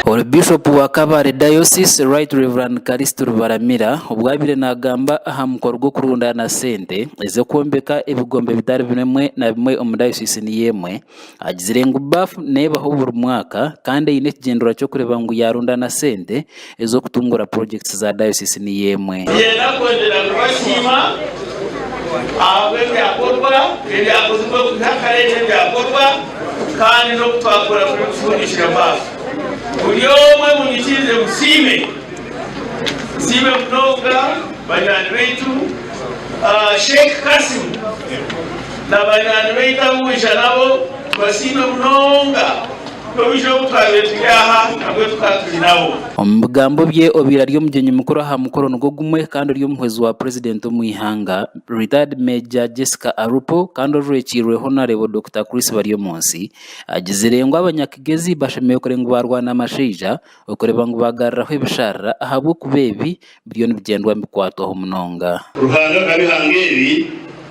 Ori Bishopu wa Kabale Diocese, Right Rev Callist Rubaramira obu abaire nagamba aha mukoro gw'okurundaana sente ez'okwombeka ebigombe bitari bimwe na bimwe omu dayosiisi niyo emwe, agizire ngu BAF nebaho buri mwaka kandi eine ekigyendererwa ky'okureeba ngu yarundaana sente ez'okutungura purojekiti za dayosiisi niyo emwe. Niinyenda kwongyera kubasiima ahabw'ebyakorwa, ebyakozirwe kwiha kare n'ebyakorwa kandi n'oku twakora kurikufundikira maaso. Buri omwe munyikirize musiime. Nsiime munonga banywani baitu Sheikh Kassim na banywani baitu abu waija nabo, tubasiime munonga. N'obwija obu twabaire turi aha nabwo tukaba turi nabo. Omu bigambo bye, obaire ari omugyenyi mukuru aha mukoro nigwo gumwe kandi ori omuhwezi wa Purezidenti omu ihanga, Retired Major Jessica Alupo kandi ojwekiirwe Honarebo Dokita Chris Baryomunsi, agizire ngu abanyakigezi bashemereire kureba ngu baarwana amashaija okureeba ngu baagaruraho ebisharara ahabw'okuba ebi biriyo nibigyendwa nibikwatwaho munonga. Ruhanga akabihanga ebi,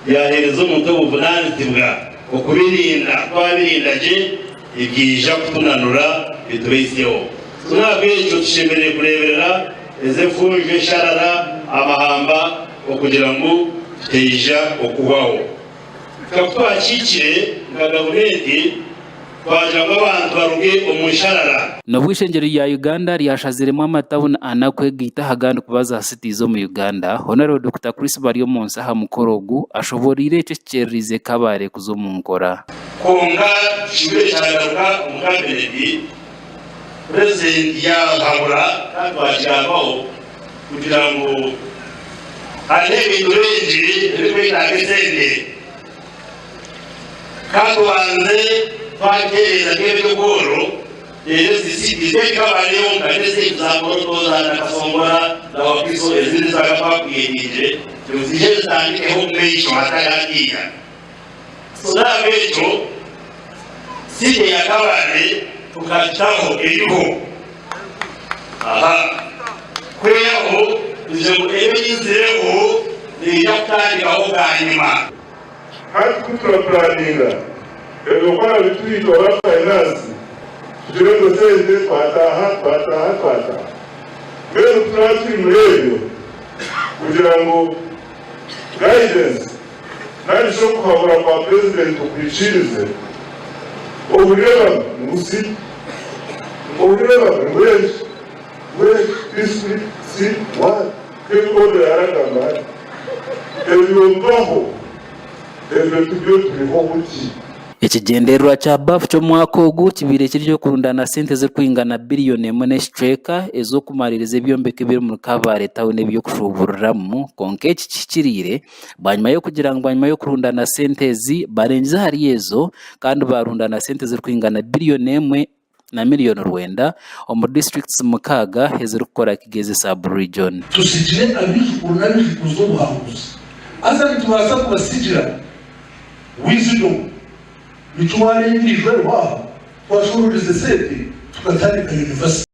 yaaheereza omuntu obuvunaanizibwa okubirinda. Ku abirinda gye, nibyija kutunanura bitubaitsyeho. N'ahabw'ekyo tushemereire kureeberera ezi enfunjo, esharara, amahamba okugira ngu tutaija okuhwaho. Ka ku twakiikire nka gavumenti twagira ngu abantu baruge omu nsharara. N'obu eishengyero rya Uganda ryashaziremu amatawuni ana kwegaita aha gandi kuba za cities omu Uganda, Hon. Dokita Chris Baryomunsi aha mukoro ogu ashoboreire ekyo ekikyereriize Kabale kuza omu nkora. Kwonka kibire kyagaruka omu kabineti, Purezidenti yaahabura kandi twakigambaho kugira ngu hariho ebintu bingi ebirikwetaaga esente. Ka tubanze twatereeza nk'eby'obworo reero ezi cities ebikabare yonka n'ezindi za Moroto, za Nakasongola, za Wakiso ezindi ezi twakakuyendingire ngu ziije zitandikeho omu maisho hatari hatiiya. So n'ahabw'ekyo city ya Kabale tukagitaho eriho aha kwihaho kugira ngu ebe eizireho neija kutandikaho bwanyima. Hati ku turapuraninga eby'okukora bituhike oba fainansi tugire ngu esente twataaha twataaha twataaha. Mbwenu ku turaba turi muri ebyo kugira ngu guidance nari shi okuhabura kwa Purezidenti okuhikiirize, ohurire bamwe ngu si, ohurire bamwe ngu eki, ngu eki, this, si, what, nk'ebi Odo yaaragamba hati. Ebyo bibaho, ebyo tibyo turiho buti. Ekigyendererwa kya BAF ky'omwaka ogu kibaire kiri eky'okurundaana sente ezirikwingana biriyoni emwe n'ekicweka ez'okumariiriza ebyombeko ebiri omuri Kabale tauni eby'okushuuburiramu kwonka eki kihikiriire bwanyima y'okugira ngu bwanyima y'okurundaana sente ezi barengyize ahari ezo kandi baarundaana sente ezirikwingana biriyoni emwe na miriyoni rwenda omu disiturikiti mukaaga ezirikukora Kigezi sub-region. Tusigire abaijukuru n'abaijukuruza obuhanguzi. Haza nitubaasa kubasigira wisdom. Nikyo waareeba irijo eriho aha, twashoororeza esente tukatandika university.